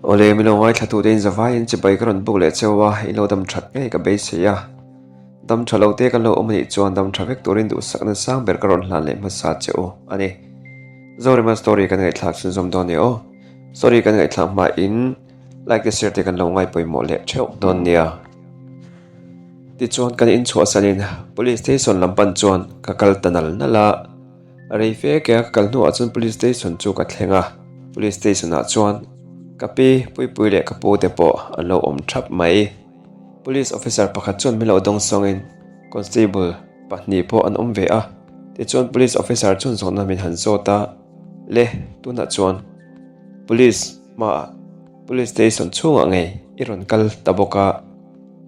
Awle, min lo ngaithlatute in zavaiin chibai ka rawn buk leh cheu a, in lo dam that ngei ka beisei a. Dam tha lo te kan lo awm anih chuan dam tha vek turin duhsakna sang ber ka rawn hlan leh hmasa che u a ni. Zorema story kan ngaihthlak chhunzawm dawn nia aw. Story kan ngaihthlak hmain like te share te kan lo ngaipawimawh leh theuh dawn nia. Tichuan kan inchhuahsanin Police Station lam pan chuan ka kal ta nal nal a. A rei fe ke a ka kal hnuah chuan Police Station chu ka thleng a, Police Station ah chuan ka pi Puipui leh ka pu te pawh an lo awm thap mai. Police Officer pakhat chuan min lo dawng sawngin Constable pahnih pawh an awm ve a, tichuan Police Officer chuan zawhna min han zawt a, Le, tunah chuan Police hmaah Police Station chhungah ngei i rawn kal ta bawk a.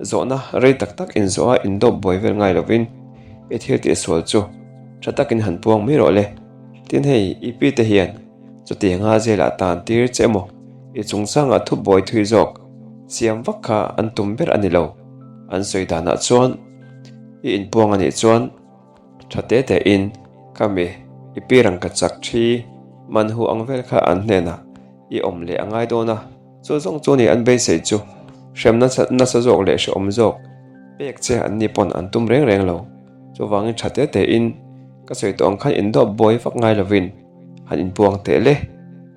Zawhna rei tak tak inzawh a indawp buai vel ngai lovin i thil tihsual chu tha takin han puang mai rawh le. Tin hei i pi te hian chutianga zelah tan tir che emaw i chungchangah thu buai thui zawk siam vak kha an tum ber a ni lo. An sawi danah chuan i inpuang a nih chuan tha te tein khami i pi rangka chak thi man hu ang vel kha an hnenah i awm leh a ngai dawn a. Chu zawng chu ni an beisei chu hremna nasa zawk leh hrehawm zawk pek che an ni pawn an tum reng reng lo. Chuvangin tha te tein ka sawi tawh ang khan indawp buai vak ngai lovin han inpuang teh le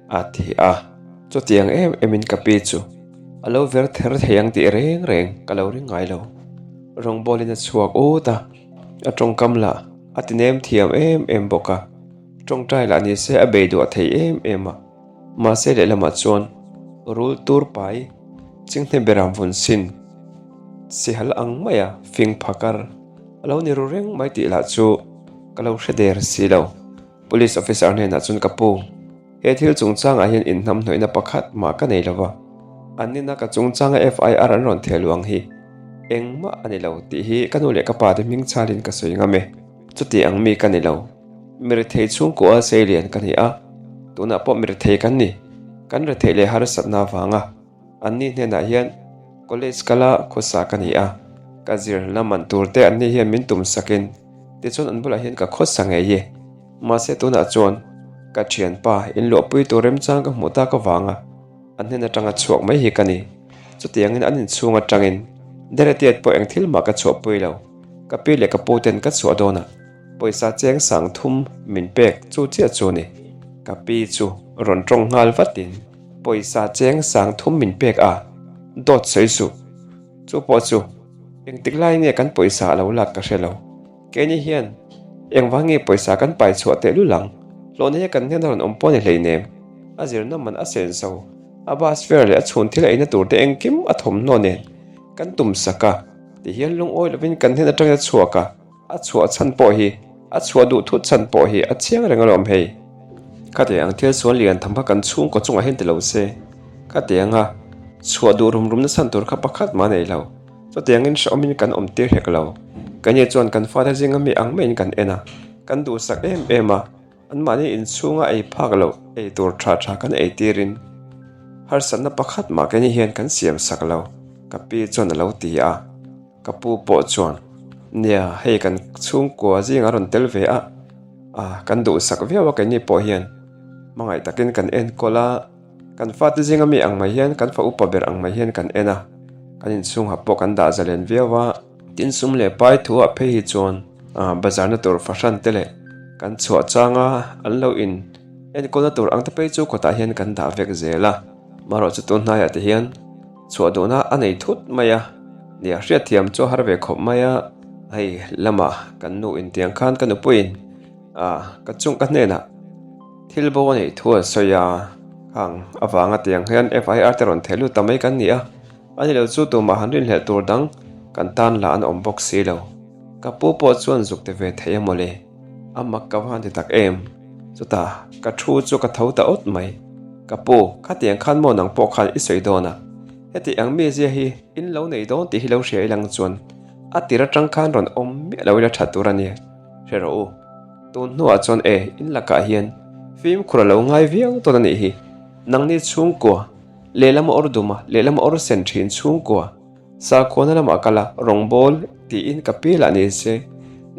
a ti a. Chutiang em emin ka pi chu a lo ver ther thei ang tih reng reng ka lo ring ngai lo. Rawngbawlin a chhuak ut a, a tawngkam lah a ti nem thiam em em bawk a, tawngtai lah ni se a bei duah thei em em a. Mahse lehlamah chuan rul tur pai chinghne beram vun sin sihal ang maia fing phakar a lo ni ru reng mai tih lah chu ka lo hre der si lo. Police officer hnenah chuan ka pu, he thil chungchangah hian inhnamhnawihna pakhat mah ka nei lo va, an nina ka chungchanga FIR an rawn theh luang hi engmah a ni lo tih hi ka nu leh ka pa te hming chhalin ka sawi ngam e, chuti ang mi ka ni lo. Mirethei chhungkua seilian ka ni a, tunah pawh mirethei kan ni. Kan retheih leh harsatna avanga anni hnenah hian college kala khawsa ka ni a, ka zir la man tur te anni hian min tum sakin tichuan an bulah hian ka khawsa ngei e. Mahse tunah chuan ka thianpa inluahpui tur remchang ka hmuh tak avanga an hnen atanga chhuak mai hi ka ni. Chutiangin an inchhung atangin Deretiat pawh eng thil mah ka chhuahpui lo, ka pi leh ka pu ten ka chhuah dawnah. Pawisa cheng sang thum min pek chu chiah chu ni. Ka pi chu rawn tawng nghal vatin pawisa cheng sang thum min pek a, dawt sawi suh. Chu pawh chu engtik lai nge kan pawisa a lo lak ka hre lo. Keini hian engvang nge pawisa kan pai chhuah teh lul ang? Hlawhna hi kan hnen a rawn awm pawh a ni hleinem. A zirna man a sen so, a bus fare leh a chhun thil eina tur te engkim a thawmhnaw nen kan tum sak a, tihian lungawi lovin kan hnen atangin a chhuak a. A chhuah chhan pawh hi, a chhuah duh thut chhan pawh hi a chiang reng alawm hei. Khati ang thil sual lian tham kha kan chhungkaw chungah hian ti lo se, khati anga chhuah duh rum rumna chhan tur kha pakhat mah nei lo. Chutiangin hrehawmin kan awm tir hek lo. Keini chuan kan fate zinga mi ang maiin kan en a, kan duhsak em em a. Anmahni inchhunga ei phak loh ei tur tha tha kan ei tirin harsatna pakhat mah keini hian kan siam sak lo, ka pi chuan a lo ti a. Ka pu pawh chuan, Nia, hei kan chhungkua zingah rawn tel ve a, a kan duhsak viau a keini pawh hian hmangaih takin kan enkawl a, kan fate zinga mi ang mai hian kan fa upa ber ang mai hian kan en a, kan inchhungah pawh kan dah zalen viau a. Tin sum leh pai thu ah phei hi chuan bazar na tur fahran te leh kan chhuah changa an lo in enkawl na tur ang te phei chu kawtah hian kan dah vek zel a, marawh chu tun hnaiah te hian chhuah duhna a nei thut mai a, nia hriatthiam chu a har ve khawp mai a, hei lamah kan nu in tiang khan ka nupuiin ah ka chung ka hnenah thil bo a neih thu an sawi a, khang avanga tiang hian FIR te rawn theh lut ta mai kan ni a. A ni lo chu tumah han rinhlelh tur dang kan tan lah an awm bawk si lo. Ka pu pawh chuan zuk ti ve thei a mawle. A mak ka va han ti tak em. Chutah ka thu chu ka tho ta awt mai. Ka pu, khatiang khan maw nang pawh khan i sawi dawn a? Heti ang mizia hi in lo nei dawn tih hi lo hria ilang chuan a tir atang khan rawn awm miah lo ila tha tur a nia. Hre rawh u. Tun hnuah chuan e, in lakah hian fimkhur a lo ngai viau dawn a nih hi. Nangni chhungkua. Lehlam a awr dum a, lehlam a awr sen thin chhungkua. Sakhuana lamah kal a, rawngbâwl tiin ka pi lah ni se,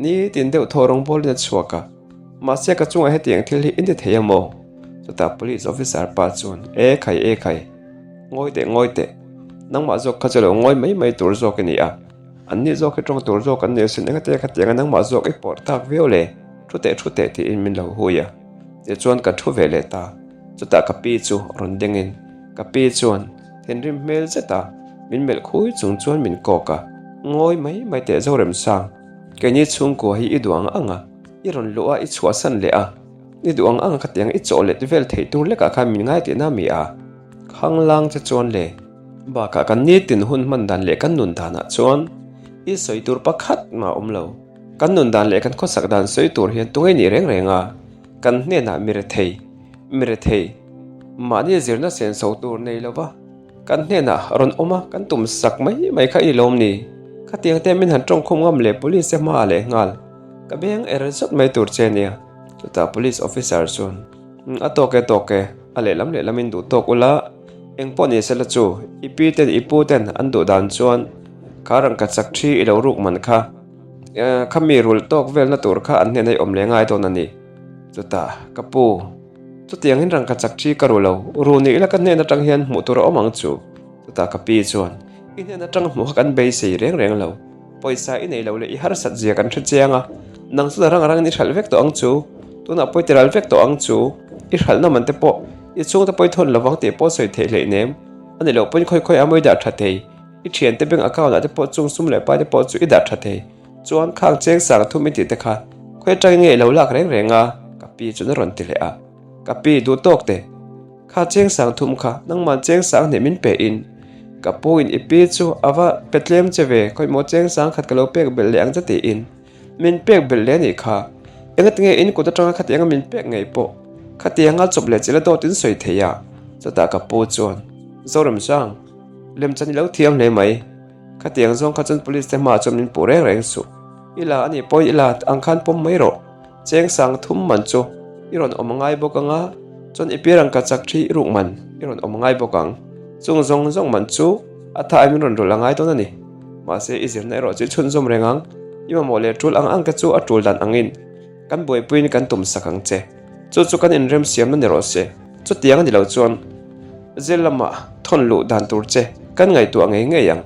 nitin deuh thaw rawngbâwlin a chhuak a. Mahse ka chungah hetiang thil hi in ti thei a maw? Chutah police officer pa chuan, E khai, e khai. Ngawi teh, ngawi teh. Nangmah zawk kha chu lo ngawi mai mai tur zawk i ni a. An ni zawk hi tawng tur zawk an ni asin, engate khatianga nangmah zawk i pawrh tak viau le? Thu teh, thu teh tiin min lo hui a. Tichuan ka thu ve leh ta. Chutah ka pi chu rawn dingin ka pi chuan thinrim hmel zet a min melh khui chung chuan min kawk a, Ngawi mai mai teh Zoremsang, keini chhungkua hi i duh ang ang a, i rawn luh a i chhuahsan leh a, i duh ang ang khatiang i chawh let vel theih tur lekah khan min ngai tihna mi a? Khanglang che chuan le, bakah kan nitin hun hman dan leh kan nun danah chuan i sawi tur pakhat mah a awm lo. Kan nun dan leh kan khawsak dan sawi tur hian tunge nih reng reng a, kan hnenah mi rethei, mi rethei, mahni zirna senso tur nei lova kan hnenah rawn awm a, kan tum sak mai mai kha i lawm ni? Khatiang te min han tawngkhum ngam leh police te hmaah leh nghal ka beng er zawt mai tur che nia. Chutah police officer chuan, A tawk e tawk e, a lehlam lehlamin duh tawk ula, eng pawh ni sela chu, i pi ten i pu ten an duh dan chuan kha rangka chak thi i lo ruk man kha, kha mi rul tawk velna tur kha an hnenah i awm leh ngai dawn a ni. Chutah, ka pu, chutiangin rangka chak thi ka ru lo, ru ni ila ka hnen atang hian hmuh tur a awm ang chu. Chutah ka pi chuan, I hnen atang hmuh kha kan beisei reng reng lo. Pawisa i nei lo leh i harsat zia kan hre chiang a, nang chu rang rangin i hralh vek tawh ang chu, tunah pawh i ti ral vek tawh ang chu, i hralhna man te pawh i chhungte pawh i thawn lo vang tih pawh sawi theih hleih nem, a ni loh pawhin khawi khawi amaw i dah tha thei, i thiante bank account ah te pawh chung sum leh pai te pawh chu i dah tha thei, chuan khang cheng sang thum i tih te kha khawi atangin nge i lo lak reng reng a? Ka pi chuan a rawn ti leh a, ka pi duh tawk teh. Kha cheng sang thum kha nangman cheng sang hnih min pe in ka pu in i pi chu a va pe tlem che ve khawi maw cheng sang khat ka lo pek belh leh ang che tiin min pek belh leh a nih kha. Engatinge in kut atanga khatianga min pek ngei pawh khatianga chawp leh chila dawt in sawi thei a chutah ka pu chuan Zoremsang lemchan i lo thiam hle mai khatiang zawng kha chuan police te hmaah chuan min puh reng reng suh i la a nih pawhin i la ang khan pawm mai rawh. Cheng sang thum man chu i rawn awm ngai bawk ang a, chuan i piar ang ka chak thi i ruk man i rawn awm ngai bawk ang. Chung zawng zawng man chu a tha aiin min rawn rawlh a ngai dawn a ni. Mahse i zirna erawh chu i chhunzawm reng ang, i mamawh leh tul ang ang te chu a tul dan angin kan buaipuiin kan tum sak ang che. Chu chu kan inrem siamna ni rawh se. Chutiang a ni lo chuan zir lamah thawn luh dan tur che kan ngaihtuah ngei ngei ang,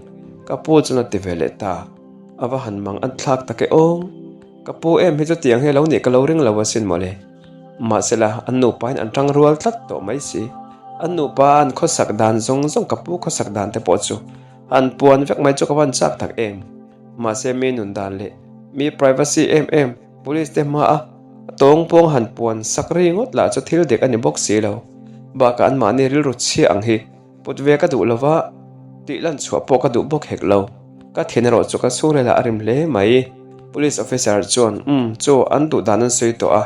ka pu chuan a ti ve leh ta. A va han mang an thlak tak e aw. Ka pu em hi chutiang hi lo nih ka lo ring lo asin mawle. Mahsela an nupa in an tang rual tlat tawh mai si. An nupa an khawsak dan zawng zawng ka pu khawsak dan te pawh chu an puan vek mai chu ka van chak tak em. Mahse mi nun dan leh mi privacy em em police te hma a tawng pawng han puan sak ri ngawt lah chu thil dik a ni bawk si lo. Bakah an mahni rilru chhia ang hi Put ve ka duh lova, tih lan chhuah pawh ka duh bawk hek lo. Ka thian erawh chu ka chhungrel ah a rim hle mai. Police officer chuan, Umm, chu an duh dan an sawi tawh a.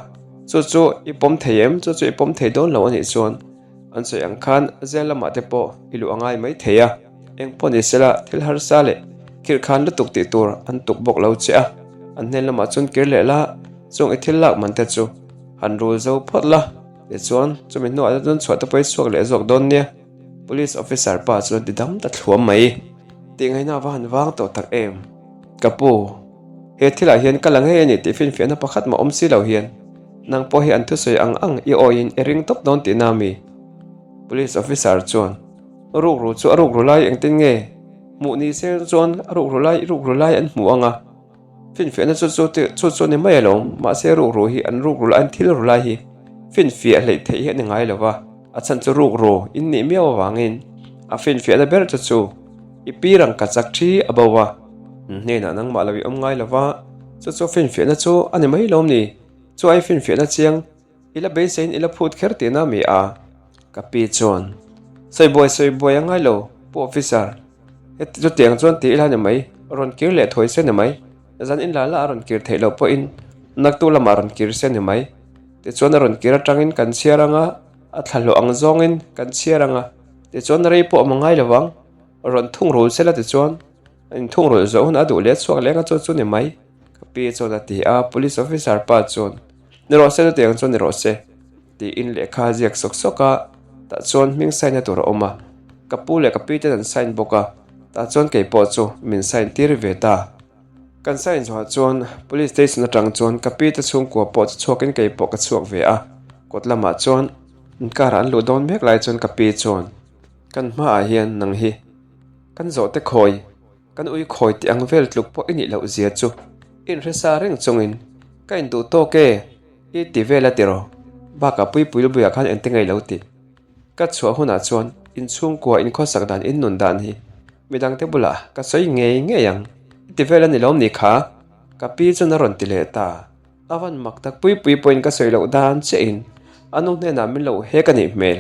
Chu chu i pawm thei em? Chu chu i pawm thei dawn lo a nih chuan an sawi ang khan jail lamah te pawh i luh a ngai mai thei a. Eng pawh ni sela thil harsa leh khirhkhan lutuk tih tur an tuk bawk lo che a. An hnen lamah chuan kir leh la, chung i thil lak man te chu han rul zo phawt la. Tichuan, chumi hnuah chuan chhuah te pawh i chhuak leh zawk dawn nia. Police officer pa chuan ti dam ta thluam mai. Tih ngaihna a va han vang tawh tak em? Ka pu, he thilah hian ka la ngei a ni tih finfiahna pakhat mah awm si lo hian nang pawh hi an thusawi ang ang i awiin i ring tawp dawn tihna a mi? Police officer chuan, Rukru chu a rukru lai engtin nge? Hmuh ni se chuan a rukru lai i rukru lai an hmu ang a. Finfiahna chu chu te chu chu a ni mai alawm, mahse rukru hi an rukru lai an thil ru lai hi finfiah hleih theih hi a ni ngai lo va, a chhan chu rukru in nih miau avangin a finfiahna ber chu chu i pi rangka chak thi a bo a, hnenah nangmah lo i awm ngai lo va, chu chu finfiahna chu a ni mai lawm ni, chu ai finfiahna chiang. I la beiseiin i la phut kher tihna mi a? Ka pi chuan, Sawi buai sawi buai a ngai lo, Pu Officer. Heti chutiang chuan ti ila ni mai, rawn kir leh thawi se ni mai. Zan in la la a rawn kir theih loh pawhin naktuk lamah rawn kir se ni mai. Tichuan a rawn kir atangin kan chhiar ang a, a thlahlawh ang zawngin kan chhiar ang a, tichuan rei pawh a awm ngai lo vang. Rawn thungrul se la tichuan a inthungrulh zawh hunah a duh leh a chhuak leng a chu chu ni mai. Ka pi chuan a ti a, Police Officer pa chuan, Ni rawh se chutiang chuan ni rawh se, tiin lehkha a ziak sawk sawk a, tah chuan hming sign na tur a awm a, ka pu leh ka pi ten an sign bawk a, tah chuan kei pawh chu min sign tir ve ta. Kan sign zawhah chuan Police Station atang chuan ka pi te chhungkua pawh chu chhuakin kei pawh ka chhuak ve a, kawt lamah chuan car ah an luh dawn mek lai chuan ka pi chuan. Kan hmaah hian nang hi kan zawhte khawi, kan ui khawi tih ang vel tluk pawh i nih loh zia chu i inhre sa reng chungin ka induh tawk e, i ti vel a tiraw? Bakah Puipui Lubuiah khan engte ngei lo ti. Ka chhuah hunah chuan inchhungkua inkhawsak dan in nun dan hi midangte bulah ka sawi ngei ngei ang i ti vel a ni lawm ni kha? Ka pi chuan a rawn ti leh ta. A van mak tak pui pui pawhin ka sawi loh dan chiah in a nu hnenah min lo hek a nih hmel.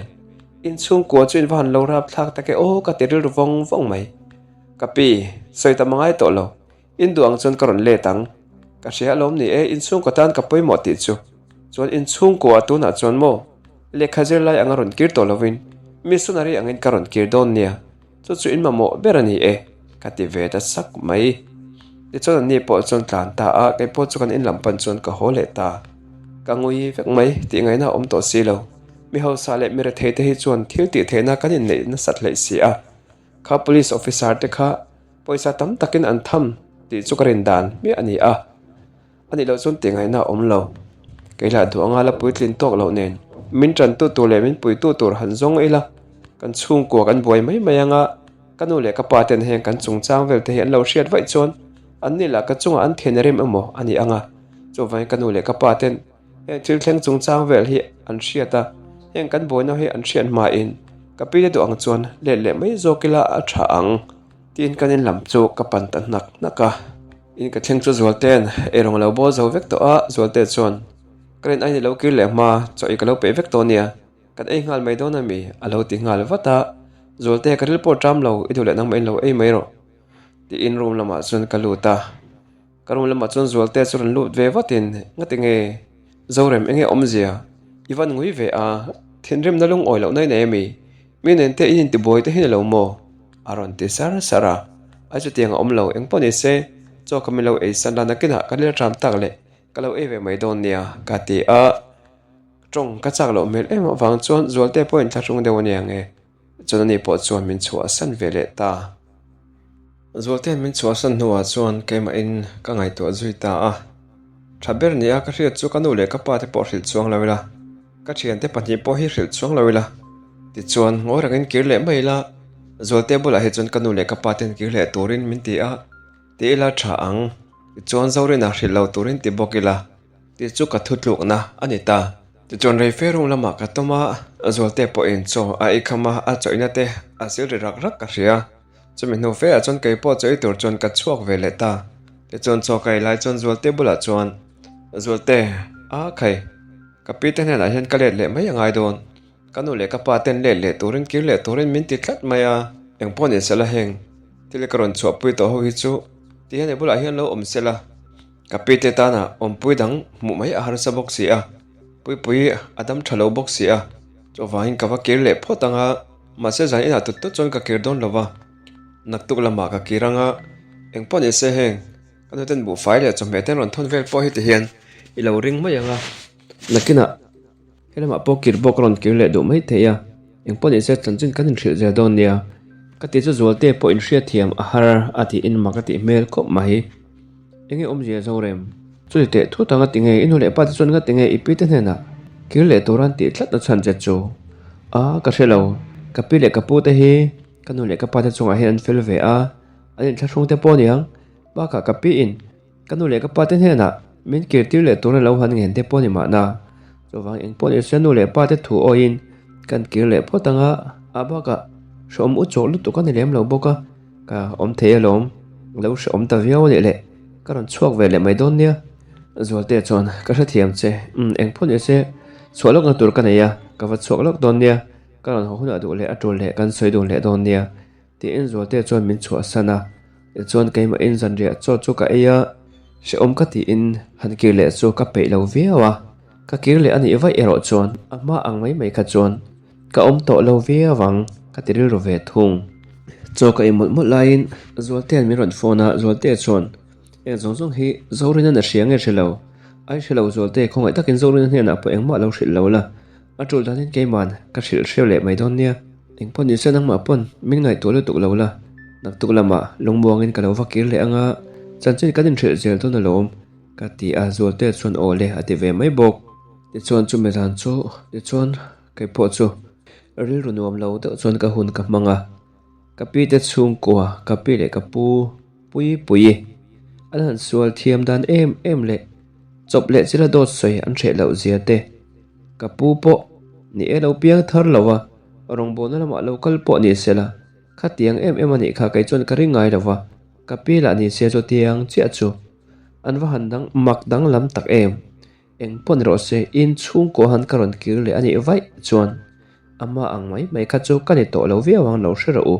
Inchhungkua chu in va han lo rap thlak tak e aw ka ti rilru vawng vawng mai. Ka pi, sawi tam a ngai tawh lo. In duh ang chuan ka rawn let ang. Ka hria alawm ni e, inchhungkua tan ka pawimawh tih chu. Chuan inchhungkua tunah chuan maw lehkha zir lai anga rawn kir tawh lovin missionary angin ka rawn kir dawn nia. Chu chu in mamawh ber a ni e, ka ti ve ta sak mai. Tichuan anni pawh chuan tlan ta a, kei pawh chu kan in lam pan chuan ka haw leh ta. Ka ngui vek mai tih ngaihna a awm tawh si lo. Mi hausa leh mi rethei te hi chuan thil tih theihna kan inneih nasat hleih si a. Kha police officer te kha pawisa tam takin an tham tih chu ka rin dan hmiah a ni a. A nih loh chuan tih ngaihna a awm lo. Kei lah duh anga la puitlin tawk loh nen min tantu tur leh min puitu tur han zawng ila kan chhungkua kan buai mai mai anga ka nu leh ka pa ten heng kan chungchang vel te hi an lo hriat vaih chuan an ni lah ka chungah an thian rem emaw a ni anga chuvangin ka nu leh ka pa ten heng thil thleng chungchang vel hi an hriat a heng kan buaina hi an hriat hmain ka pi te duh ang chuan let leh mai zawk ila a tha ang. Tiin kan in lam chu ka pan ta hnak hnak a. In ka thleng chu Zualte'n eirawng a lo bawl zo vek tawh a, Zualte chuan, Ka rin aiin i lo kir leh hma, chaw i ka lo peih vek tawh nia, kan ei nghal mai dawn ami? a lo ti nghal vat a, Zualte ka ril pawh ṭam lo, i duh leh nangmah in lo ei mai rawh, tiin room lamah chuan ka lut a. Ka room lamah chuan Zualte chu rawn lut ve vatin, Ngati nge? Zorem enge awmzia? I van ngui ve a, thinrimna lungawi lohna i nei ami? Mi nen te in intibuai te hi ni lo maw? A rawn ti sar sar a. Ai chutiang a awm lo, engpawh ni se, chaw ka min lo ei san la nakinah ka lel ṭam tak leh ka lo ei ve mai dawn nia, ka ti a. Ṭawng ka chak loh hmel em avang chuan Zualte pawhin thlahrung deuh a nia nge? Chuan ani pawh chuan min chhuahsan ve leh ta. Zualte'n min chhuahsan hnuah chuan keimahin ka ngaihtuah zui ta a. Tha ber nia ka hriat chu ka nu leh ka pa te pawh hrilh chuang lo ila, ka thiante pahnih pawh hi hrilh chuang lo ila. Tichuan, ngawi rangin kir leh mai ila, Zualte bulah hi chuan ka nu leh ka pa ten kir leh turin min ti a, ti ila tha ang. Tichuan, Zorina hrilh lo turin ti bawk ila, tih chu ka thutlukna a ni ta. Tichuan reife room lamah ka tawm a, Zualte pawhin chaw a ei kham a, a chawihna te a sil ri rak rak ka hria. Chumi hnu fe ah chuan kei pawh chaw ei tur chuan ka chhuak ve leh ta. Tichuan chaw ka ei lai chuan Zualte bulah chuan, Zualte, a khai, ka pi te hnenah hian ka let leh mai a ngai dawn. Ka nu leh ka pa ten let leh turin kir leh turin min ti tlat mai a. Eng pawh ni sela heng thil ka rawn chhuahpui tawh ho hi chu ti hian i bulah hian lo awm sela. Ka pi te tana awmpui dang hmuh mai a harsa bawk si a, Puipui a dam tha lo bawk si a, chuvangin ka va kir leh phawt ang a. Mahse zan inah tut tut chuan ka kir dawn lo va, naktuk lamah ka kir ang a, eng pawh ni se heng ka nuten buhfai leh chawhmeh ten rawn thawn vel pawh hi ti hian i lo ring mai ang a, nakinah he lamah pawh kir bawk rawn kir leh duh mai thei a, eng pawh ni se chanchin kan inhrilh zel dawn nia, ka ti chu Zualte pawh inhriatthiam a har a tiin mak a tih hmel khawp mai. Enge awmzia Zorem? Chuti teh thut anga tinge i nu leh pa te chuan nga tinge i pi te hnenah kir leh tur an tih tlat na chhan che chu? A, ka hre lo. Ka pi leh ka pu te hi ka nu leh ka pa te chungah hian an fel ve a, an inthlahrung te pawh aniang. Bakah ka pi in ka nu leh ka pa te hnenah min kir tir leh tur a lo han ngen te pawh ni mahna. Chuvang eng pawh ni se nu leh pa te thu awiin kan kir leh phawt anga, a bakah hrehawm u chawh lutuk a ni lem lo bawk a. Ka awm thei alawm, lo hrehawm ta viau anih leh ka rawn chhuak ve leh mai dawn nia. Zualte chuan ka hrethiam che, umm eng pawh ni se chhuah lawkna tur ka nei a, ka va chhuak lawk dawn nia, ka rawn haw hunah duh leh a tul leh kan sawi dun leh dawn nia tiin Zualte chuan min chhuahsan a, tichuan keimahin zanriah chaw chu ka ei a, hrehawm ka tiin han kir leh chu ka peih lo viau a, ka kir leh anih vaih erawh chuan a hma ang mai mai kha chuan Ka awm tawh lo viau ang, ka ti rilru ve thung. Chaw ka ei mawlh mawlh laiin Zualtea'n min rawn phone a, Zualtea chuan, Eng zawng zawng hi Zorina'n a hria nge hre lo? Ai hre lo Zualte, khawngaih takin Zorina hnenah pawh engmah lo hrilh lo la, a tul danin keima'n ka hrilh hreu leh mai dawn nia. Engpawh nise nangmah pawn min ngaihtuah lutuk lo la, naktuk lamah lungmuangin ka lo va kir leh anga chanchin kan inhrilh zel dawn alawm, ka ti a, Zualtea chuan aw le a ti ve mai bawk. Tichuan chumi zan chu tichuan. Kei pawh chu. Rilru nuam lo deuh chuan ka hun ka hmang a, ka pi te chhungkua, ka pi leh ka pu Puipuii an han sual thiam dan em em leh chawp leh chila dawt sawi an hreh loh zia te, ka pu pawh ni e lo piang thar lo a, rawngbawlna lamah lo kal pawh ni sela, khatiang em em a nih kha kei chuan ka ring ngai lo va, ka pi lah ni se chutiang chiah chu an va han dang mak danglam tak em. Eng pawh ni rawh se, in chhungkaw han ka rawn kir leh a nih vaih chuan ama ang mai mai kha chu ka ni tawh lo viau ang lo hre rawh u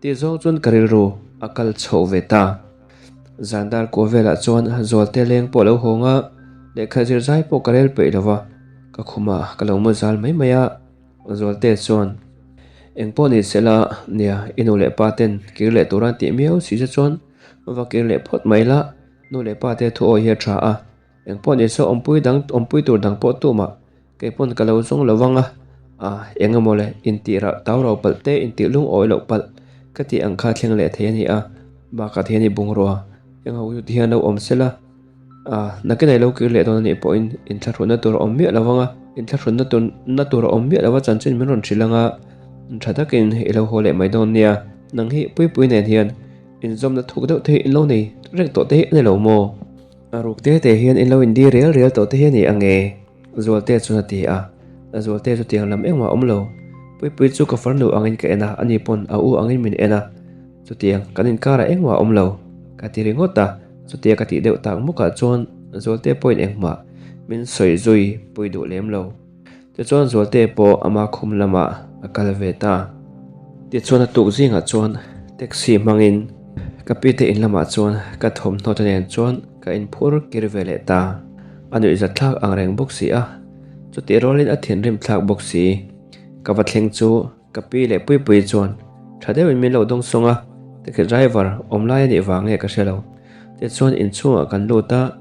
tih zawng chuan ka rilru a kal chho ve ta. Zan dar kuah velah chuan Zualte leng pawh a lo hawng a, lehkha zir zai pawh ka rel peih lo va, ka khumah ka lo mu zal mai mai a. Zualte chuan eng pawh ni sela nia i nu leh pa ten kir leh tura an tih miau si che chuan va kir leh phawt mai la, nu leh pa te thu awi hi a tha a. Eng pawh ni se awmpui dang awmpui tur dang pawh tumah kei pawn ka lo zawng lo vang a, a eng emaw le intih rah tau rau palh te intih lungawi loh palh ka tih ang kha thleng leh thei a ni a, bakah te hian i bungrua eng ho chu ti hian lo awm sela, a nakinah i lo kir leh dawn a nih pawhin inthlahrunna tur a awm miah lo vang a, inthlahrunna tur na tur a awm miah lo va chanchin min rawn hrilh ang a, tha takin i lo haw leh mai dawn nia, nang hi Puipui nen hian inzawmna thuk deuh te hi in lo nei reng tawh te hi a ni lo maw? A ruk te te hian in lo indi rel rel tawh te hi a ni ang e, Zualte chuan a ti a. Zualte chu tiang lam engmah a awm lo. Puipui chu ka farnu angin ka en a, ani pawn a u angin min en a. Chutiang kan inkarah engmah a awm lo, ka ti ringawt a. Chutia ka tih deuh tak mukah chuan Zualte pawhin engmah min sawi zui pui duh lem lo. Tichuan Zualte pawh ama khum lamah a kal ve ta. Tichuan a tuk zingah chuan taxi hmangin ka pite in lamah chuan ka thawmhnaw te nen chuan ka inphur kir ve leh ta. A nuihzat thlak ang reng bawk si a, chutih rualin a thinrim thlak bawk si. Ka va thleng chu Ka pi leh Puipui chuan tha deuhin min lo dawng sawng a, taxi driver awm lai a nih vang nge ka hre lo. Tichuan inchhungah kan lut a,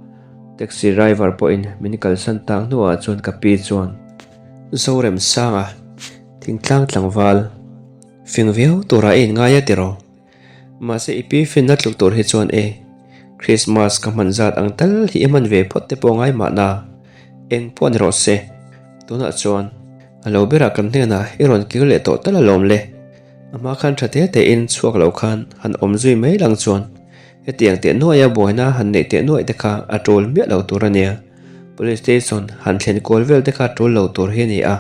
taxi driver pawhin min kalsan tak hnuah chuan ka pi chuan Zoremsanga thingtlang tlangval fing viau turah i inngai a tiraw? Mahse i pi finna tluk tur hi chuan e, Christmas ka hman zat ang tal hi i hman ve phawt te pawh ngai mahna, eng pawh ni rawh se. Tunah chuan a lo berah kan hnenah i rawn kir leh tawh tal alawm le. A hma khan tha te tein chhuak lo khan han awm zui mai lang chuan hetiang teh nuaia buaina han neih teh nuaih te kha a tul miah lo tur a nia. Police station han thlen kual vel te kha a tul lo tur hi a ni a.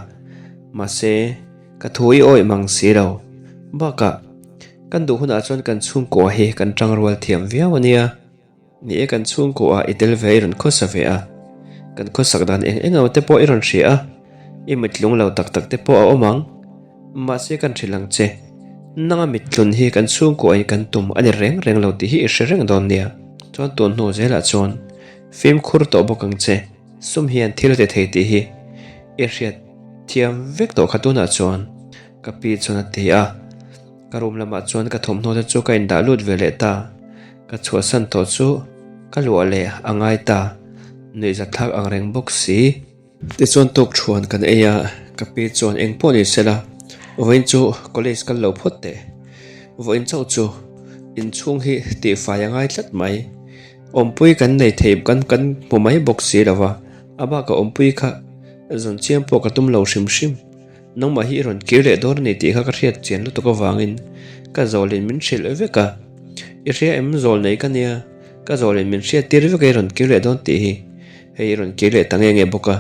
Mahse ka thu i awih mang si lo. Bakah. Kan duh hunah chuan kan chhungkua hi kan tangrual thiam viau a nia. Ni e, kan chhungkuaah i tel ve i rawn khawsa ve a. Kan khawsak dan eng eng te pawh i rawn hria a, i mittlung lo tak tak te pawh a awm ang. Mahse kan hrilh ang che, nanga mittlun hi kan chhungkuahin kan tum a ni reng reng lo tih hi i hre reng dawn nia. Chuan tun hnu zelah chuan fimkhur tawh bawk ang che, sum hian thil a ti thei tih hi i hriat thiam vek tawh kha tunah chuan ka pi chuan a ti a. Ka room lamah chuan ka thawmhnaw te chu ka indah lut ve leh ta. Ka chhuahsan tawh chu ka luah leh a ngai ta. Nuihzat thlak ang reng bawk si. Tichuan tuk thuan kan ei a, ka pi chuan eng pawh ni sela, vawiin chu college kal lo phawt teh. Vawiin chauh chu inchhung hi tihfai a ngai tlat mai. Awmpui kan nei thei kan kan hmu mai bawk si lo va, a bakah awmpui kha zawn chiam pawh ka tum lo hrim hrim. Nangmah hi i rawn kir leh dawn a ni tih kha ka hriat chian lutuk avangin ka zawlin min hrilh vek a. I hria em zawl nei ka nia, ka zawlin min hriat tir vek a i rawn kir leh dawn tih hi. Hei i rawn kir leh ta nge nge bawk a.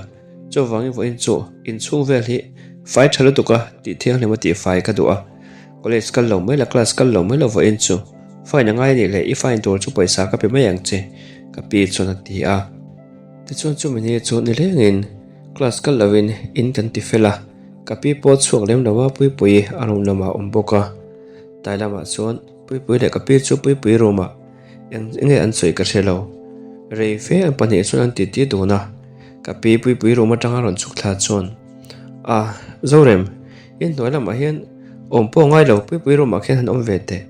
Chuvangin vawiin chu inchhung vel hi fai tha lutuk a tih thianghlim a tih fai ka duh a. College kal lo mai la, class kal lo mai lo vawiin chu fine a ngai a nih leh i fine tur chu pawisa ka pe mai ang che ka pi chuan a ti a. Tichuan chumi ni chu nilengin Class kal lovin in kan ti fel a, ka pi pawh chhuak lem lo a Puipui a room lamah a awm bawk a. Tlai lamah chuan Puipui leh ka pi chu Puipui room ah eng nge an sawi ka hre lo. Rei fe an pahnih chuan an titi dun a, ka pi Puipui room atanga rawn chhuk thla chuan A, Zorem, in hnuai lamah hian awm pawh ngai lo Puipui room ah khian han awm ve teh.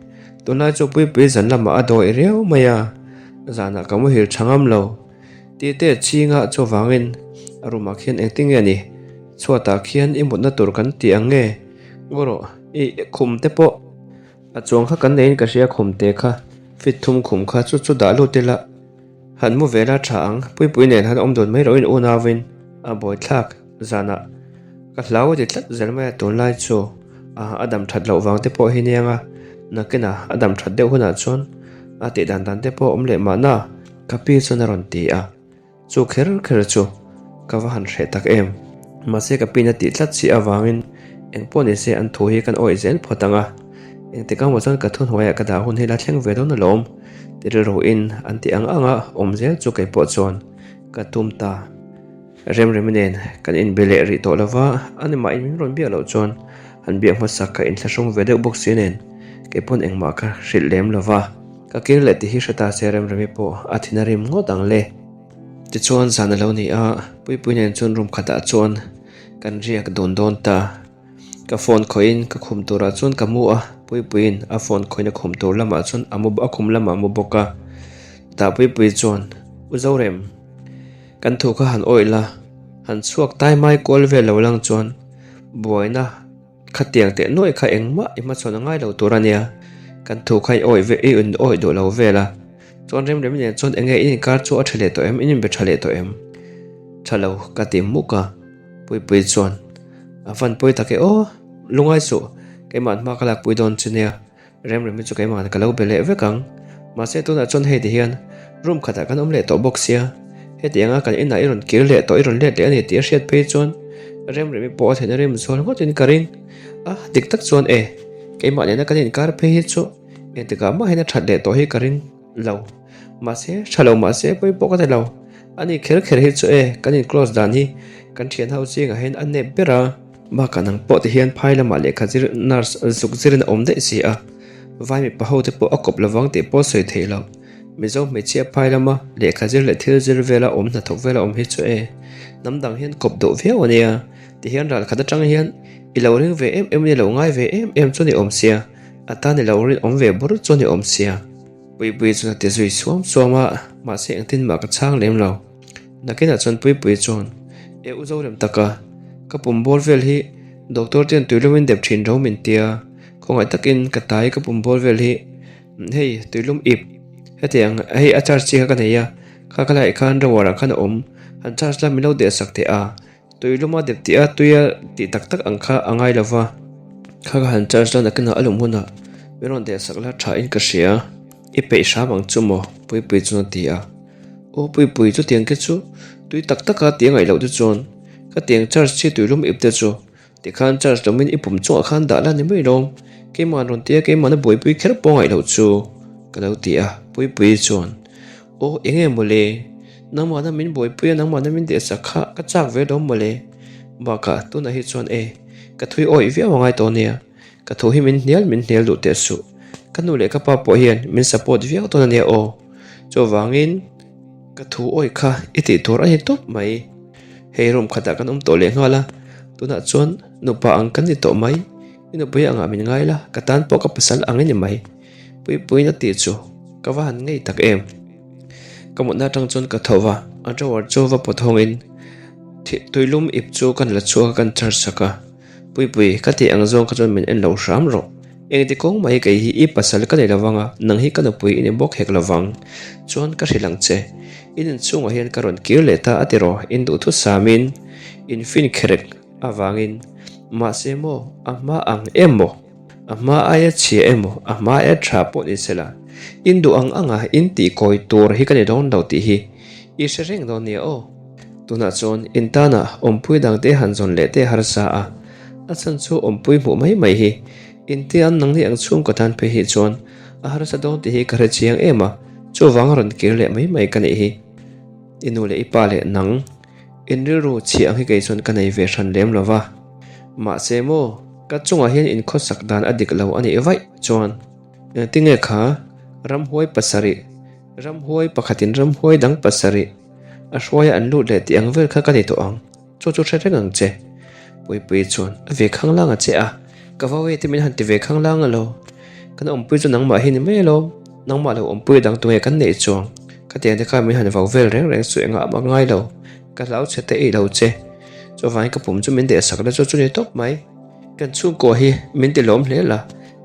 Tunlai chu Puipui zan lamah a dawi riau mai a, zanah ka muhil tha ngam lo. Tite chhinga chuvangin a room ah khian engtin nge ni? Chhuatah khian i mutna tur kan ti ang nge? Ngaw rawh, i khum te pawh a chuang kha kan neiin ka hria khum te kha fit thum khum kha chu chu dah lut ila han mu vela tha ang Puipui nen han awm dun mai lohin unauin a buaithlak zanah. Ka hlau a ti tlat zel mai a tunlai chu a dam that loh vang te pawh hi nia nga nakinah a dam that deuh hunah chuan a tih dan dan te pawh a awm leh mahna ka pi chuan a rawn ti a. Chu kher kher chu ka va han hreh tak em. Mahse ka pin a tih tlat si avangin eng pawh ni se an thu hi kan awih zel phawt ang a. Engtik ang maw chuan ka thuhnuaiah ka dah hun hi la thleng ve dawn alawm ti rilruin an ti ang ang a, awm zel chu kei pawh chuan ka tum ta. Remremi nen kan inbe leh rih tawh lova, a ni mahin min rawn biak loh chuan han biak hmasak ka inthlahrung ve deuh bawk si nen kei pawn engmah ka hrilh lem lova. Ka kir leh ti hi hre ta se Remremi pawh a thin a rim ngawt ang le. Tichuan zan a lo ni a, Puipui nen chuan room khatah chuan kan riak dun dawn ta. Ka phone khawihin ka khum turah chuan ka mu a, Puipuiin a phone khawihin a khum tur lamah chuan a mu a khum lamah a mu bawk a. Chutah Puipui chuan, U Zorem, kan thu kha han awih la, han chhuak tai mai kual vel lo lang chuan buaina, Khatiang teh nuaih kha engmah i hmachhawn a ngai lo tur a nia, kan thu kha i awih ve i in awih duh lo vel a. Chuan Remremi nen chuan enge in inkar chu a tha leh tawh em, in inbe tha leh tawh em? Tha lo ka ti muk a, Puipui chuan a van pawi tak e aw, lungai suh, keimah hma ka lakpui dawn chu nia. Remremi chu keimah ka lo be leh vek ang. Mahse tunah chuan hei ti hian room khatah kan awm leh tawh bawk sia. Heti anga kan inah i rawn kir leh tawh i rawn let leh a ni tih a hriat phei chuan Remremi pawh a theihna rim zual ngawtin ka ring. A, dik tak chuan e, keimah nena kan inkar phei hi chu engtikah mah hian a that leh tawh hi ka ring lo. Mahse, tha lo mahse pawi pawh ka ti lo. Ani kher kher hi chu e, kan in close dan hi kan thian ho zingah hian a nep ber a. Bakah nang pawh ti hian phai lamah lehkha zir nurse zuk zirin a awm daih si a, vai mipa ho te pawh a kawp lovang tih pawh sawi theih loh. Mizo hmeichhia phai lama lehkha zir leh thil zir vela awm hnathawk vela awm hi chu e, hnam dang hian kawp duh viau a nia. Ti hian ral khat atang hian i lo ring ve em em ni lo ngai ve em em chu ni awm sia, a tan i lo rin awm ve bur chu ni awm sia. Puipui chuan a ti zui suam suam a, mahse engtin mah ka chhang lem lo. Nakinah chuan Puipui chuan, E u Zorem taka, ka pum bawr vel hi doctor ten tuilum in dep thin ro min tia, khawngaih takin ka tai ka pum bawr vel hi hei tuilum ip hetiang hei a charge chi kha ka nei a, kha ka laiah khan drawer ah khan a awm, han charge la min lo deh sak teh a. Tui luma dep tih a tui a tih tak tak ang kha a ngai lo va, kha ka han charge la nakinah a lum hunah min rawn deh sak la tha in ka hria, i peih hram ang chu maw Puipui chuan a ti a. Aw Puipui chutiang te chu tui tak taka tih a ngaih loh te chuan ka tiang charge chi tui lum ip te chu tikhan charge lomin i pum chungah khan dah la ni mai lawm, keimah rawn ti a keimahna buaipui kher pawh a ngaih loh chu ka lo ti a Puipui chuan. Aw eng nge mawle, nangmahna min buaipui a nangmahna min dehsak kha ka chak ve lawm mawle. Bakah tunah hi chuan e, ka thui awih viau a ngai tawh nia, ka thu hi min hnial min hnial duh teh suh. Ka nu leh ka pa pawh hian min support viau dawn a nia aw. Chuvangin ka thu awih kha i tih tur a ni tawp mai. Hei room khatah kan awm tawh leh nghal a, tunah chuan nupa ang kan ni tawh mai. I nupui angah min ngai la, ka tan pawh ka pasal ang i ni mai. Puipuiin a tih chu ka va han ngei tak em. Ka mutna atang chuan ka tho va, a drawer chu va pawt hawngin tuilum ip chu kan la chhuak a kan charge sak a. Puipui, ka tih ang zawng kha chuan min en lo hram rawh. Engti kawng mai kei hi i pasal ka nei lovang a, nang hi ka nupui i ni bawk hek lovang. Chuan ka hrilh ang che, in inchhungah hian ka rawn kir leh ta a ti rawh, in duhthusamin in fin kherek avangin. Mahse maw, a hma ang em maw? A hma aia chhia emaw, a hma aia tha pawh ni sela, in duh ang anga in tih kawi tur hi ka ni dawn lo tih hi i hre reng dawn nia aw. Tunah chuan in tana awmpui dangte han zawn leh te harsa a, a chhan chu awmpui hmuh mai mai hi in te an nangni ang chhungkaw tan phei hi chuan a harsa dawn tih hi ka hre chiang em a, chuvang a rawn kir leh mai mai ka nih hi. I nu leh i pa leh nang in rilru chhia ang hi kei chuan ka nei ve hran lem lo va, mahse maw ka chungah hian in khawsak dan a dik lo a nih vaih chuan engtinge kha ramhuai pasarih, ramhuai pakhatin ramhuai dang pasarih a hruaia an lut leh tih ang vel kha ka ni tawh ang. Chu chu hre reng ang che. Puipui chuan a ve khanglang a che a, ka vau e te min han ti ve khanglang alo. Kan awmpui chu nangmah hi ni mai alawm, nangmah lo awmpui dang tunge kan neih chuang. Ka tiang te kha min han vau vel reng reng chu engah mah ngai lo, ka hlau che te ei lo che. Chuvangin ka pum chu min dehsak la chu chu ni tawp mai. Kan chhungkua hi min ti lawm hle la,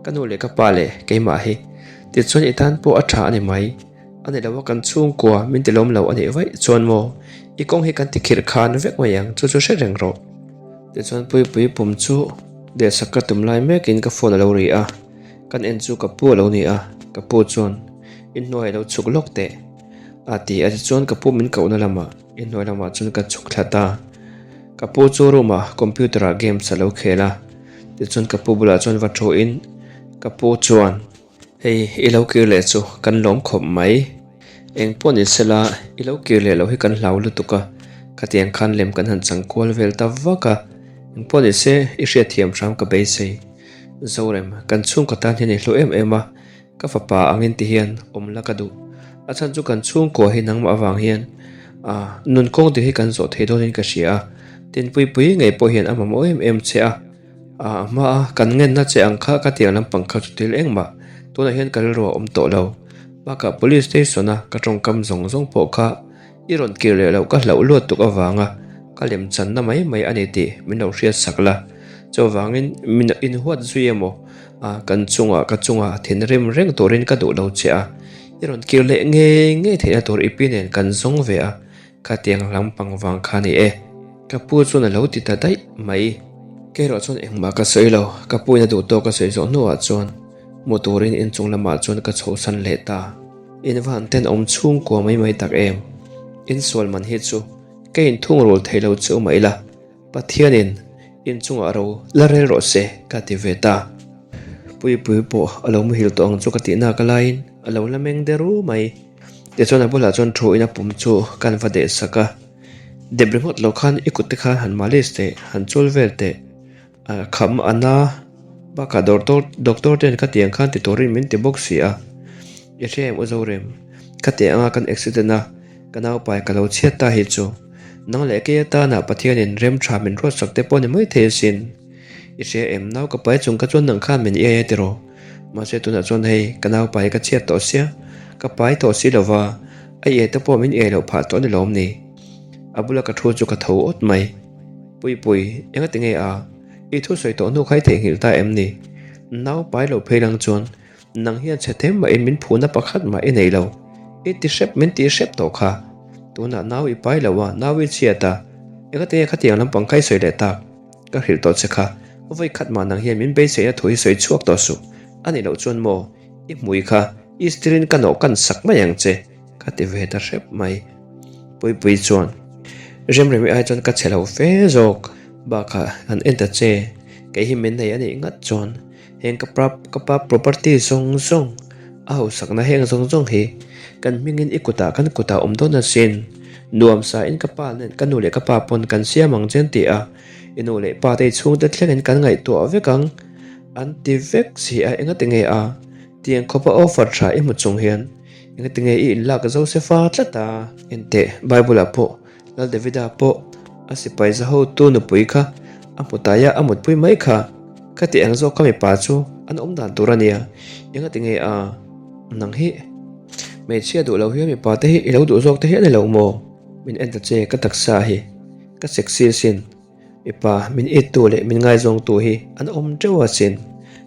ka nu leh ka pa leh keimah hi. Tichuan i tan pawh a tha a ni mai. A ni lo a kan chhungkua min ti lawm lo a nih vaih chuan maw i kawng hi kan ti khirh khan vek mai ang chu chu hre reng rawh. Tichuan Puipui pum chu dehsak ka tum lai mekin ka phone a lo ri a, kan en chu ka pu a lo ni a, ka pu chuan inhnuai a lo chhuk lawk teh a ti a, tichuan ka pu min kohna lamah inhnuai lamah chuan ka chhuk thla ta. Ka pu chu room ah computer ah games a lo khel a, tichuan ka pu bulah chuan va thu in ka pu chuan. Hei i lo kir leh chu kan lawm khawp mai. Eng pawh ni sela i lo kir leh loh hi kan hlau lutuk a, khatiang khan lem kan han chang kual vel ta vak a. Eng pawh ni se i hriatthiam hram ka beisei. Zorem, kan chhungkaw tan hian i hlu em em a, ka fapa angin ti hian awm la ka duh. A chhan chu kan chhungkua hi nangmah avang hian a nun kawng dik hi kan zawh thei dawnin ka hria a, Tinpuipui ngei pawh hian a mamawh em em che a. A hma a kan ngenna che ang kha ka tiang lampang kha chu thil engmah tunah hian ka rilru a awm tawh lo. Bakah Police Station a ka tawngkam zawng zawng pawh kha i rawn kir leh loh ka hlauh luat tuk avanga ka lem channa mai mai a ni tih min lo hriat sak la. Chuvangin min inhuat zui emaw a kan chungah ka chunga thinrim reng turin ka duh lo che a, i rawn kir leh ngei ngei theihna tur i pi nen kan zawng ve a. Khatiang lampang vang kha ni e. Ka pu chuan a lo ti ta daih mai. Kerawh chuan engmah ka sawi lo, ka pu in a duh tawk a sawi zawh hnuah chuan mu turin inchung lamah chuan ka chhohsan leh ta. In va han tenawm chhungkua mai mai tak em? Insual man hi chu ka inthungrul thei lo che u mah ila, Pathianin inchungah ro la rel rawh se ka ti ve ta. Puipui pawh a lo muhil tawh ang chu ka tih nak laiin a lo la meng der u mai. Tichuan a bulah chuan thu in a pum chu kan va deh sak a, dep ringawt lo khan i kut te khan han malis teh, han chul vel teh, a kham a na bakah doctor doctor ten ka tiang khan ti turin min ti bawk si a, i hria em u Zorem, ka tih anga kan accident a, ka naupai ka lo chhiat ta hi chu nang leh kei atana Pathianin rem tha min ruatsak te pawh ni mai thei asin. I hria em, nau ka pai chung kha chuan nang khan min iai a tiraw? Mahse tunah chuan hei, ka nau pai ka chhiat tawh sia, ka pai tawh si lova, a iai te pawh min iai loh phah tawh a ni lawm ni? A bula ka thu chu ka tho awt mai. Puipui, enga ti nge a? I thu sawi tawh hnu kha i theihnghilh ta em ni? Nau pai lo phei lang chuan Nang hian chhe them mahin min phuna pakhat mah i nei lo. I ti hrep min ti hrep tawh kha. Tunah nau i pai lo a, nau i chhiat a. Enga tinge khatiang lampang kha i sawi leh tak? Ka hrilh tawh che kha. Vawi khat mah nang hian min beiseina thu hi sawi chhuak tawh suh. A nih loh chuan maw, i hmui kha i stirin ka nawh kan sak mai ang che, ka ti ve ta hrep mai. Puipui chuan, Remremi ai chuan ka chhe lo fe zawk. Bakah han en ta che, kei hi min nei a nih ngat chuan. Heng ka pa ka pa property zawng zawng a hausakna heng zawng zawng hi kan hmingin i kutah kan kutah awm dawn asin. Nuam sa in ka pa nen ka nu leh ka pa pawn kan siam ang che an ti a, i nu leh pa te i chhungte thlengin kan ngaihtuah vek ang an ti vek si a, engati nge a tiang khawpa offer tha i hmu chung hian engati nge i inlak Josefa tlat a? Enteh Bible ah pawh Lal Davida pawh a sipai za hotu nupui kha a hmu tai a, a mutpui mai kha. Ka tih ang zawk kha mipa chu an awm dan tur a nia, enga ti nge a nang hi hmeichhia duh lo hian mipa te hi i lo duh zawk te hi a ni lo maw? Min en ta che ka taksa hi ka sexy asin, mipa min it tu leh min ngaizawng tu hi an awm teuh asin,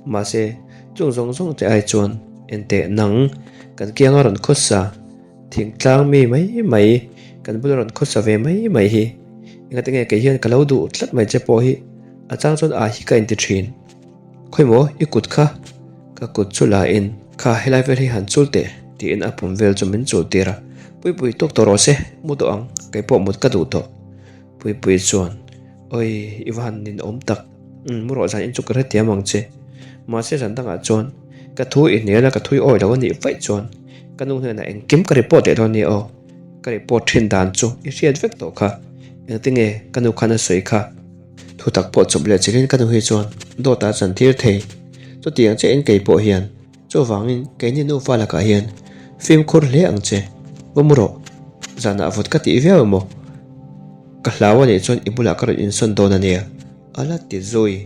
mahse chung zawng zawng te ai chuan enteh nang kan kianga rawn khawsa. Thingtlang mi mai mai, kan bula rawn khawsa ve mai mai hi. Engati nge kei hian ka lo duh tlat mai che pawh hi a chang chuan ah hi ka inti thin. Khawi maw i kut kha? Ka kut chu la in, kha helai vel hi han chul teh tiin a pum vel chu min chul tir a. Puipui tawk tawh rawh se, mu tawh ang, kei pawh mut ka duh tawh. Puipui chuan, Awi, i va han ninawm tak. Umm, mu rawh zan in chu ka hrethiam ang che. Mahse zan dangah chuan ka thu i hnial a, ka thui awi lo a nih vaih chuan ka nu hnenah engkim ka report leh dawn nia aw. Ka report thin dan chu i hriat vek tawh kha. Engtinge ka nu khan a sawi kha? Thutak pawh chawp leh chilhin ka nu hi chuan dawt a chantir thei. Chutiang chiahin kei pawh hian Chuvangin keini nufa lakah hian fimkhur hle ang che, va mu rawh, zanah vawt ka tih viau emaw? Ka hlau a nih chuan i bulah ka rawn insawn dawn a nia, a la ti zui.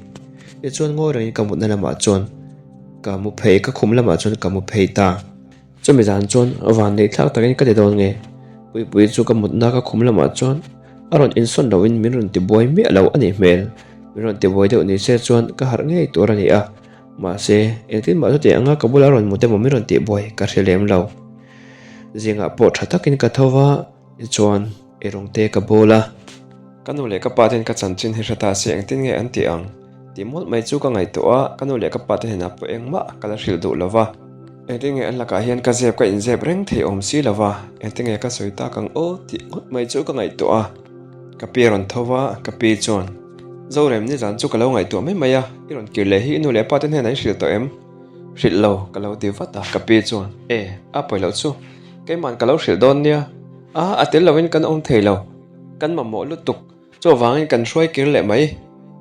Tichuan ngawi rengin ka mutna lamah chuan ka mu phei, ka khum lamah chuan ka mu phei ta. Chumi zan chuan van neih thlak takin ka ti dawn nge? Puipui chu ka mutna ka khum lamah chuan a rawn insawn loin min rawn tibuai miah lo a nih hmel. Min rawn tibuai deuh ni se chuan ka harh ngei tur a ni a. Mahse, engtin mah chutiang anga ka bula rawn mut emaw min rawn tih buai ka hre lem lo. Zingah pawh tha takin ka tho va, tichuan eirawng te ka bawl a. Ka nu leh ka pa ten ka chanchin hi hre ta se engtin nge an tih ang? Tih mawlh mai chu ka ngaihtuah a, ka nu leh ka pa te hnenah pawh engmah ka la hrilh duh lo va. Engtin nge an lakah hian ka zep ka inzep reng thei awm si lo va, engtin nge ka sawi tak ang aw tih ngawt mai chu ka ngaihtuah a. Ka pi a rawn tho va, ka pi chuan, Zorem, nizan chu ka lo ngaihtuah mai mai a, i rawn kir leh hi i nu leh pa te hnenah i hrilh tawh em? Hrilh lo, ka lo ti vat a, ka pi chuan, E, a pawi loh chu, keima'n ka lo hrilh dawn nia, a, a tel loin kan awm thei lo. Kan mamawh lutuk, chuvangin kan hruai kir leh mai.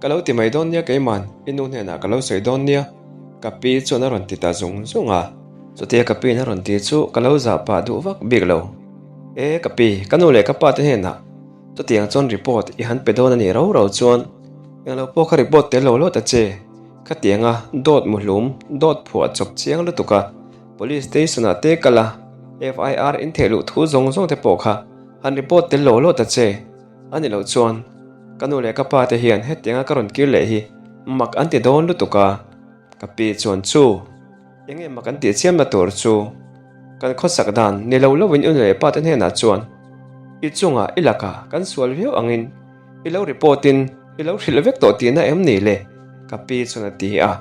Ka lo ti mai dawn nia keiman, i nu hnenah ka lo sawi dawn nia, ka pi chuan a rawn ti ta zung zung a. Chutia ka piin a rawn ti chu ka lo zah pah duh vak bik lo. E ka pi, ka nu leh ka pa te hnenah chutiang chuan report i han pe dawn a nih rau rau chuan englo pawh kha report tel lo lo ta che. Khatianga dawt muhlum, dawt phuah chawp chiang lutuk a, Police station ah te kal a, FIR in theh luh thu zawng zawng te pawh kha Han report tel lo lo ta che. A ni loh chuan ka nu leh ka pa te hian hetianga ka rawn kir leh hi mak an ti dawn lutuk a, ka pi chuan chu enge mak an tih chiamna tur chu kan khawsak dan ni lo lovin i nu leh pa te hnenah chuan i chungah i lakah kan sual viau angin i lo report in i lo hrilh vek tawh tihna em ni le ka pi chuan a ti a,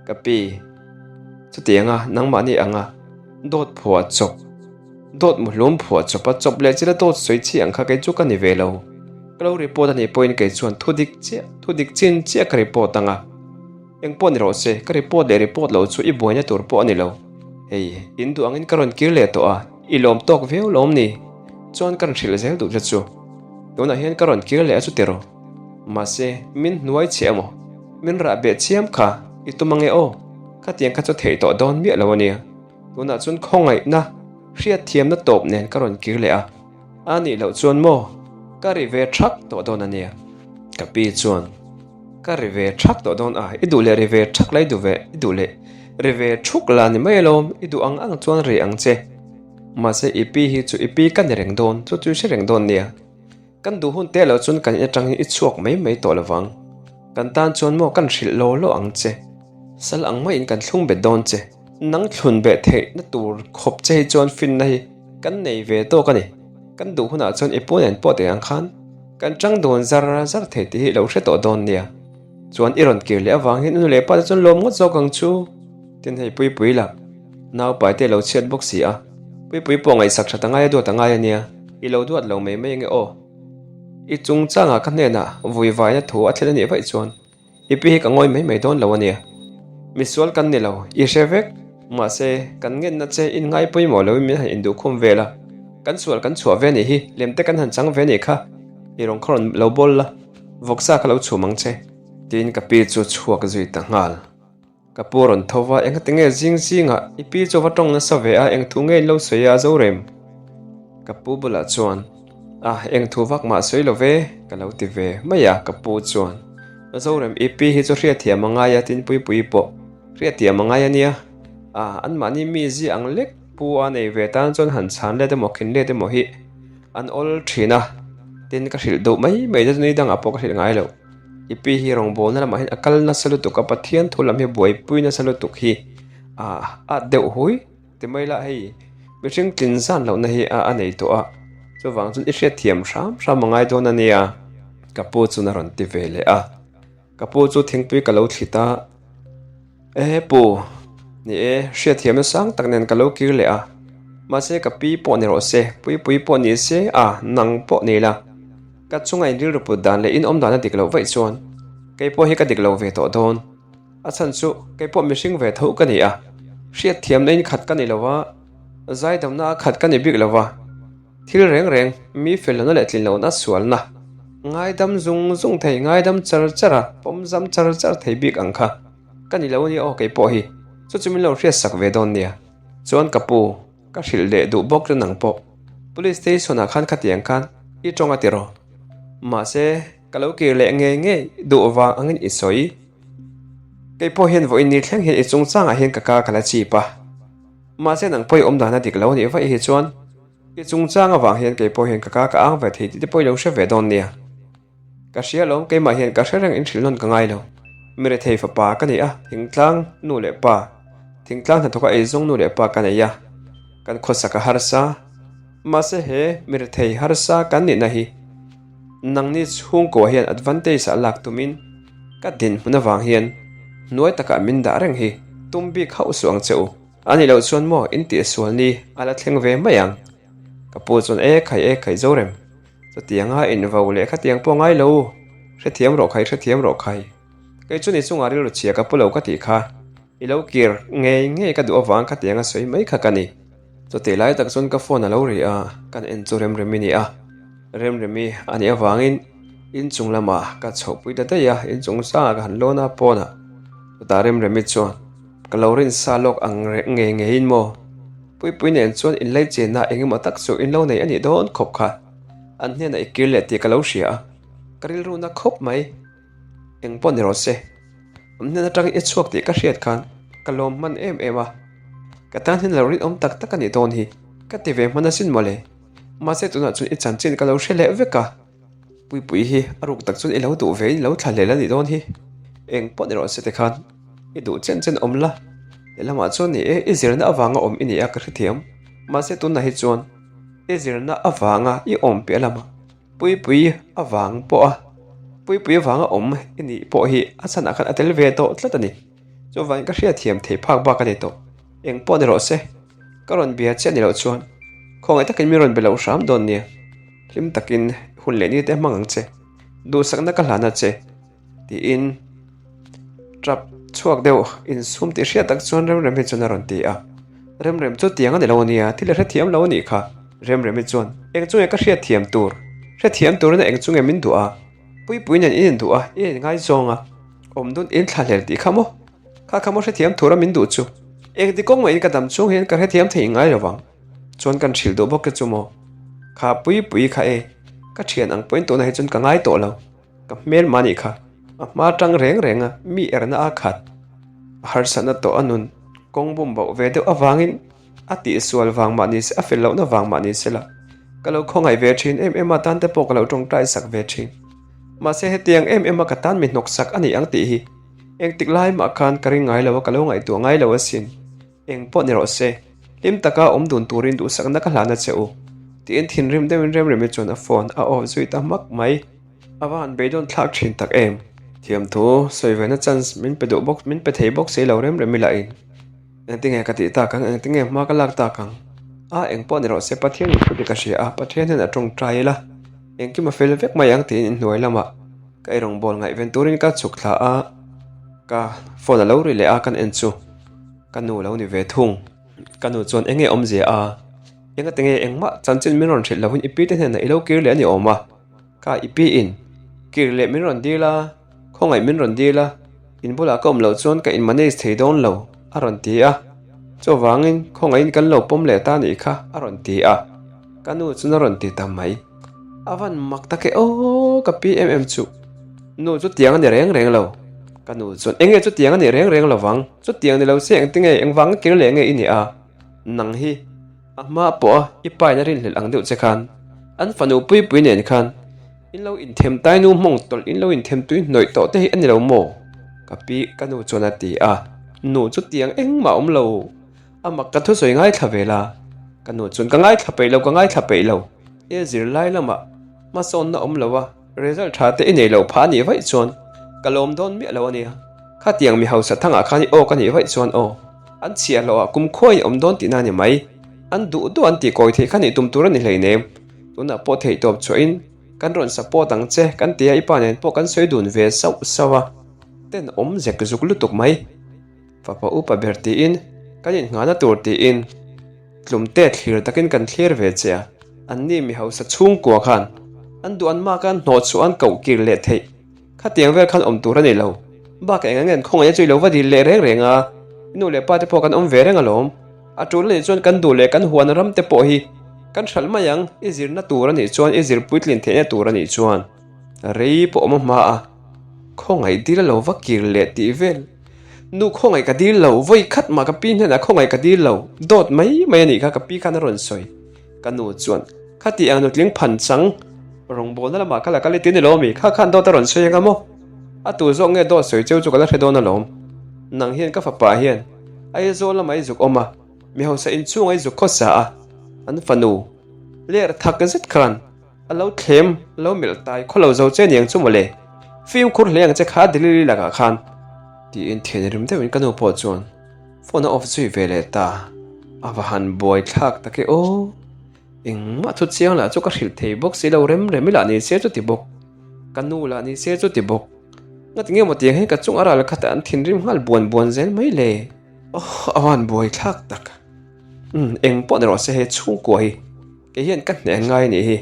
ka pi chutianga nangmahni anga dawt phuah chawp. Dawt muhlum phuah chawp a chawp leh chila dawt sawi chi ang kha kei chu ka ni ve lo. Ka lo report a nih pawhin kei chuan thu dik chiah, thu dik chin chiah ka report ang a. Eng pawh ni rawh se, ka report leh report lo chu i buaina tur pawh a ni lo. Hei, in duh angin ka rawn kir leh tawh a, i lawm tawk viau lawm ni? Chuan ka rawn hrilh zel duh che chu. Tunah hian ka rawn kir leh a chu tiraw? Mahse, min hnuai chhe emaw, min rah beh chiam kha i tum ange aw? Khatiang kha chu theih tawh dawn miah lo a nia. Tunah chuan khawngaihna, hriatthiamna tawp nen ka rawn kir leh a, a nih loh chuan maw ka ri ve thak tawh dawn a nia. Ka pi chuan, Ka ri ve thak tawh dawn a, i duh leh ri ve thak la, i duh ve, i duh leh ri ve thuk la ni mai alawm, i duh ang ang chuan ri ang che. Mahse i pi hi chu i pi ka ni reng dawn, chu chu i hre reng dawn nia. Kan duh hun te lo chuan kan in atang hi i chhuak mai mai tawh lovang. Kan tan chuan maw kan hrilh law law ang che. Sal ang maiin kan thlung bet dawn che. Nang thlun beh theihna tur khawp che hi chuan finna hi kan nei ve tawk a ni. Kan duh hunah chuan i pu nen pawh teh ang khan kan chang dawn zar zar thei tih hi i lo hre tawh dawn nia. Chuan i rawn kir leh avang hian i nu leh pa te chuan lawm ngawt zawk ang chu. Tin hei Puipui lah naupai te lo chhiat bawk si a. Puipui pawh ngaihsak that a ngai a duat a ngai a nia. I lo duat lo mai mai ange aw. I chungchangah ka hnenah vui vaina thu a thlen a nih vaih chuan i pi hi ka ngawi mai mai dawn lo a nia. Misual kan ni lo, i hre vek. Mahse, kan ngenna che in ngai pawimawh loin min han induhkhum vel a. Kan sual kan chhuah ve nih hi, lem te kan han chang ve nih kha. I rawn khaw rawn lo bawl la, vawksa kha lo chhum ang che. Tiin ka pi chu chhuak zui ta nghal. Ka pu rawn tho va, engati nge zing zingah i pi chu va tawng nasa ve a, eng thu nge in lo sawi a Zorem? Ka pu bulah chuan, A, eng thu vak mah sawi lo ve, ka lo ti ve mai a, ka pu chuan, Zorem, i pi hi chu hriatthiam a ngai a, tin Puipuii pawh hriatthiam a ngai a nia, a, anmahni mi zia ang lek pu a nei ve tan chuan han chhan let emaw khin let emaw hi an awl thin a, tin ka hrilh duh mai mai te chu ni dangah pawh ka hrilh ngai lo. I pi hi rawngbawlna lamah hian a kal nasa lutuk a, Pathian thu lam hi buaipui nasa lutuk hi ah at deuh hui ti mai la hei mihring tlin zan lohna hi a a nei tawh a, chuvang chuan i hriatthiam hram hram a ngai dawn a nia ka pu chuan a rawn ti ve leh a, ka pu chu thingpui ka lo thlit a. E pu, ni e, hriatthiamna sang tak nen ka lo kir leh a. Mahse ka pi pawh ni rawh se, Puipui pawh ni se, a, nang pawh ni la. Ka chunga in rilru put dan leh in awm dan a dik loh vaih chuan kei pawh hi ka dik lo ve tawh dawn. A chhan chu kei pawh mihring ve tho ka ni a, hriatthiamna in khat ka ni lo a, zaidamna a khat ka ni bik lo va. Thil reng reng, mi fel lohna leh tlin lohna sualna, ngaidam zung zung thei, ngaidam char char a, pawm zam char char thei bik ang kha ka ni lo a nia aw kei pawh hi, chu chu min lo hriat sak ve dawn nia. Chuan ka pu, ka hrilh leh duh bawk chu nang pawh Police Station ah khan khatiang khan i tawng a tiraw? Mahse, ka lo kir leh ngei ngei duh vang angin i sawi. Kei pawh hian vawiin ni thleng hian i chungchangah hian ka ka ka la chip a. Mahse nang pawh i awm dan a dik lo a nih vaih hi chuan I chungchang avang hian kei pawh hian ka ka ka ang ve thei tih te pawh i lo hre ve dawn nia. Ka hria alawm, keimah hian ka hre reng in hrilh nawn ka ngai lo. Mi rethei fapa ka nei a, thingtlang nu leh pa, thingtlang hnathawka eizawng nu leh pa ka nei a, kan khawsak a harsa. Mahse he mi rethei harsa kan nihna hi. Nangni chhungkua hian advantage ah lak tumin ka dinhmun avang hian hnuai takah min dah reng hi tum bik hauh suh ang che u. A nih loh chuan maw in tihsual ni a la thleng ve mai ang. Ka pu chuan e khai e khai Zorem, chutianga invo leh khatiang pawh ngai lo u, hrethiam rawh khai hrethiam rawh khai. Kei chu ni chungah rilru chhia ka pu lo ka tih kha, i lo kir ngei ngei ka duh avang khatianga sawi mai kha ka ni. Chutih lai tak chuan ka phone a lo ri a, kan en chu Remremi ni a. Remremi a nih avangin inchung lamah ka chhohpui ta daih a, inchung sangah ka han lawn a pawnah. Chutah Remremi chuan ka lo rinsa lawk ang reng ngei ngeiin maw? Puipui nen chuan inlaichenna eng emaw tak chu in lo nei a nih dawn khawp kha. An hnenah i kir leh tih ka lo hria a, ka rilru na khawp mai. Eng pawh ni rawh se, an hnen atangin i chhuak tih ka hriat khan ka lawm hman em em a, ka tan hian lo rinawm tak tak a nih dawn hi ka ti ve hman asin mawle. Mahse tunah chuan i chanchin ka lo hre leh vek a, Puipui hi a ruk tak chuan i lo duh ve in lo thla hlel a nih dawn hi. Eng pawh ni rawh se tikhan i duh chen chen awm la, lehlamah chuan ni e i zirna avanga awm i ni a ka hrethiam, mahse tunah hi chuan i zirna avanga i awm piah lamah Puipui avang pawh a, Puipui avanga awm i nih pawh hi a chhanah khan a tel ve tawh tlat a ni. Chuvangin ka hriatthiam thei phak bak a ni tawh. Eng pawh ni rawh se, ka rawn bia chiah ni loh chuan khawngaih takin min rawn be loh hram dawn nia. Hlim takin hun leh ni te hmang ang che, duhsakna ka hlan a che. Tiin tap chhuak deuh insum tih hriat tak chuan Remrem hi chuan a rawn ti a. Remrem chu tiang a ni lo ania, thil a hrethiam lo a nih kha. Remrem hi chuan, Eng chunge ka hriatthiam tur? Hrethiam turin eng chunge min duh a? Puipui nen in induh a, in inngaizawng a, awm dun in thlahlel tih kha maw? Kha kha maw hrethiam tura min duh chu? Engti kawng mah in ka dam chhung hian ka hrethiam thei ngai lo vang. Chuan kan hrilh duh bawk te chu maw? Kha Puipui kha e, ka thian ang pawhin tunah hi chuan ka ngai tawh lo. Ka hmel mah nih kha a hma tang reng reng a, mi erna a khat. A harsatna tawh a nun kawng bum bauh ve deuh avangin a tihsual vang mah ni se, a fel lohna vang mah ni se la, ka lo khawngaih ve thin em em a, tan te pawh ka lo tawngtai sak ve thin. Mahse hetiang em em a ka tan mi hnawk sak a ni ang tih hi engtik lai mah khan ka ring ngai lo a, ka lo ngaihtuah ngai lo asin. Eng pawh ni rawh se, hlim taka awm dun turin duhsakna ka hlan a che u, tiin thinrim deuhin Remremi chuan a phone a off zui ta hmak mai. A va han beidawn thlak thin tak em! Thiamthu sawi vena chance min pe duh bawk, min pe thei bawk si lo Remremi lahin engtinge ka tih tak ang, engtinge hma ka lak tak ang? A, eng pawh ni rawh se, Pathian in thu dik a hria a, Pathian hian a tawngtai ila, engkim a fel vek mai ang tiin inhnuai lamah ka eirawngbawl ngaihven turin ka chhuk thla a, ka phone a lo ri leh a, kan en chu. Ka nu lo ni ve thung. Ka nu chuan enge awmzia a? Engate nge engmah chanchin min rawn hrilh lohin i pi te hnenah i lo kir leh a ni awm a? Ka i pi in kir leh min rawn dil a, khawngaih min rawn dil a, in bulah ka awm loh chuan ka in manage thei dawn lo a rawn ti a. Chuvangin khawngaihin kan lo pawm leh ta nih kha a rawn ti a. Ka nu chuan a rawn ti ta mai. A van mak tak e aw ka pi em em chu. Nu chutiang a ni reng reng lo. Ka nu chuan enge chutiang a ni reng reng lovang, chutiang ni lo se engtinge engvanga kir leh nge i nih a? Nang hi a hma pawh a i pain a rinhlelh ang deuh che khan an fanu puipui nen khan in lo inthem tainu hmawng tawlh in lo inthem tui hnawih tawh te hi a ni lo maw? Ka pi ka nu chuan a ti a, nu chutiang engmah a awm lo. A mak ka thusawi ngaithla ve la, ka nu chuan ka ngaithla peih lo, ka ngaithla peih lo. E zirlai lamah hmasawnna awm lo a, result tha te i nei loh phah a nih vaih chuan ka lawm dawn miah lo a nia. Khatiang mi hausa thangah khan i awk a nih vaih chuan aw, an chhiahhlawhah kum khuain awm dawn tihna a ni mai. An duh duh an tih kawi theih kha nih tum tur a ni hleinem. Tunah pawh theihtawp chhuahin kan rawn support ang che kan ti a, i pa nen pawh kan sawi dun ve sauh sauh a, ten awm zek zuk lutuk mai. Fapa upa ber tiin kan inngahna tur tiin tlumte thlir takin kan thlir ve che a, anni mi hausa chhungkua khan an duh an mak a an hnawh chhuah an koh kir leh theih khatiang vel khan awm tur a ni lo. Bakah eng ang nge an khawngaihna chu i lo va dil leh reng reng a, i nu leh pa te pawh kan awm ve reng alawm. A tul anih chuan kan duh leh kan huan ram te pawh hi kan hralh mai ang, i zirna tur anih chuan i zir puitlin theihna tur anih chuan rei pawh awm a hma a, khawngaih dil a lo va kir leh tih vel. Nu khawngaih ka dil lo, vawi khat mah ka pi hnenah khawngaih ka dil lo, dawt mai mai a nih kha ka pi khan a rawn sawi. Ka nu chuan, Khati ang nutling phan chang, rawngbawlna lamah ka la kal i ti ni lo mi, kha khan dawt a rawn sawi anga maw? A tu zawk nge dawt sawi cheu chu ka la hre dawn alawm. Nang hian ka fapa hian Aizawl lamah i zuk awm a, mi hausa inchhungah i zuk khawsa a, an fanu ler thak zet khan. A lo thlem, a lo melh tai khaw lo zo che niang chu mawle. Fimkhur hle ang che kha Delili lakah khan. Tiin thian rim deuhin ka nu pawh chuan phone a off zui ve leh ta. A va han buai thlak tak e aw. Engmah thu chiang lah chu ka hrilh thei bawk si lo rem rem i lah ni se chu ti bawk. Ka nu lah ni se chu ti bawk. Ngati nge maw tiang hian ka chung a ral khat ah an thinrim nghal buan buan zel mai le. Aw a van buai thlak tak. Umm eng pawh ni rawh se he chhungkua hi kei hian ka hneh ngai anih hi.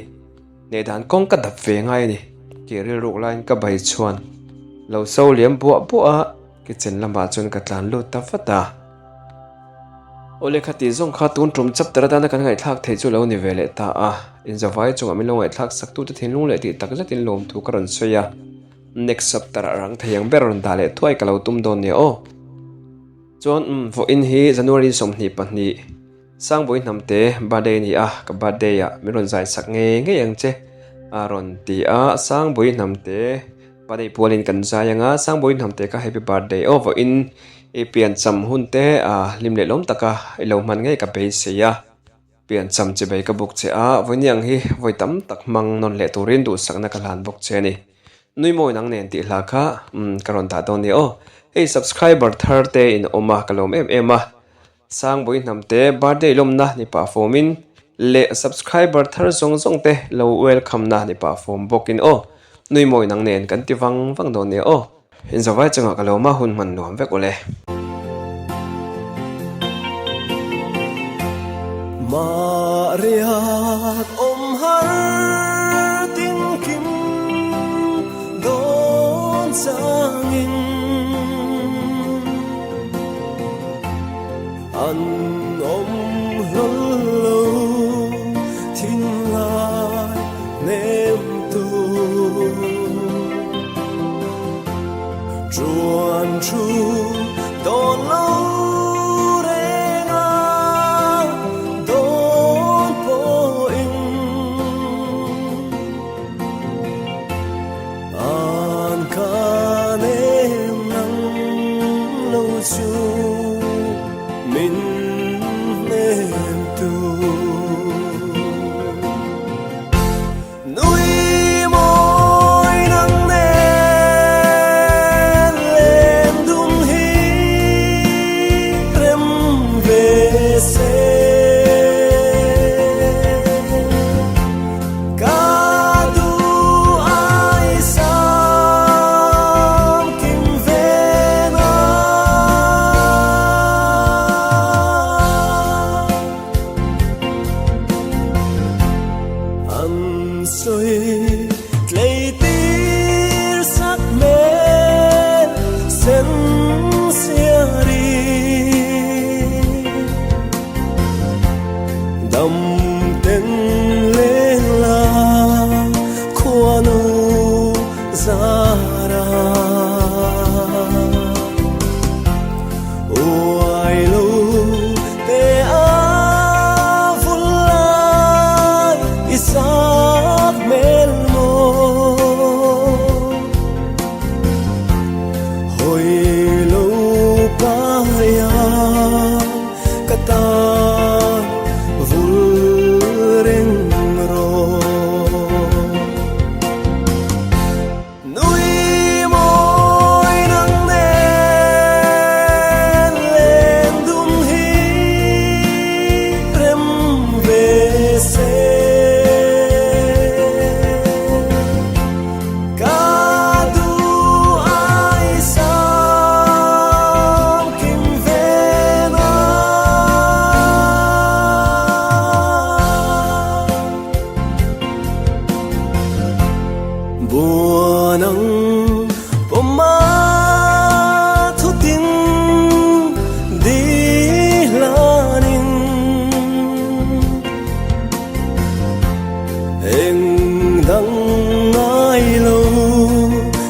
Hneh dan kawng ka dap ve ngai a ni. Tih rilruk laiin ka bai chuan lo so liam buah buah a, kitchen lamah chuan ka tlan lut ta vat a. Aw lehkha tih zawng kha tun tum chapter atana kan ngaihthlak theih chu lo ni ve leh ta a, inzavai chungah min lo ngaihthlak sak tute thinlung leh tih tak zetin lawmthu ka rawn sawi a, next chapter ah rang thei ang ber rawn dah leh thuai ka lo tum dawn nia aw. Chuan umm vawiin hi January 22. Sangbawi hnamte birthday a ni a, ka birthday ah min rawn zai sak ngei ngei ang che a rawn ti a, Sangbawi hnamte birthday pualin kan zai ang a, Sangbawi hnamte kha happy birthday aw vawiin i piancham hun te a hlim leh lawm taka i lo hman ngei ka beisei a, piancham chibei ka buk che a, vawiin ang hi vawi tam tak hmang nawn leh turin duhsakna ka hlan bawk che a ni. Nui mawi nang nen tih hla kha umm ka rawn dah dawn nia aw, hei subscriber thar te in awm a ka lawm em em a. Sangbawi hnamte birthday lawmna ni pah fawmin leh subscriber thar zawng zawng te lo welcome na ni pah fawm bawkin aw. Nui mawi nang nen kan ti vang vang dawn nia aw. Inzawai chungah ka lo ma hun hman nuam vek ule. Mahriat awm har tinkim dawn changin. An awm hlawl lo thinlai hnem tu. Chuan thu dawn lo reng a dawn pawhin An ka nem nang lo chu min hnem tu. Nui mawi nang nen len dun hi rem ve se. Ka duh ai sang kim ve na. An sawi tlei tir sak hmel sen siari. Dam ten leng la khuanu zara Uai lo te a vul lai i sak hmel maw Hawi lo pa iang Ka tan vul reng rawh. Nui mawi nang nen len dun hi rem ve se. Ka duh ai sang kim ve na. Buan ang pawma thutin dihlanin. Eng dang ngai lo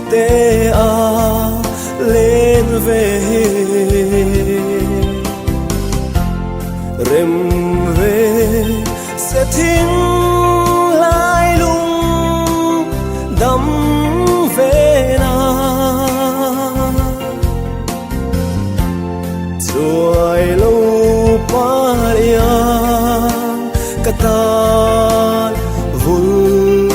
te a len ve hi rem ve se thing lai lung dam ve na Chuai lo par iang ka tan vul.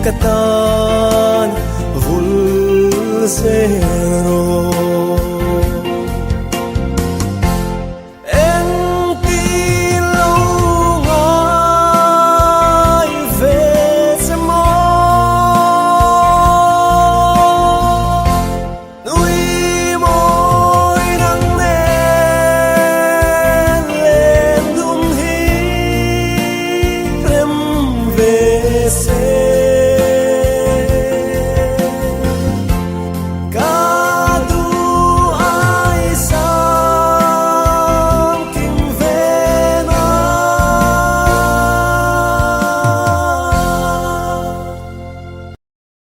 Ka tan vul zel.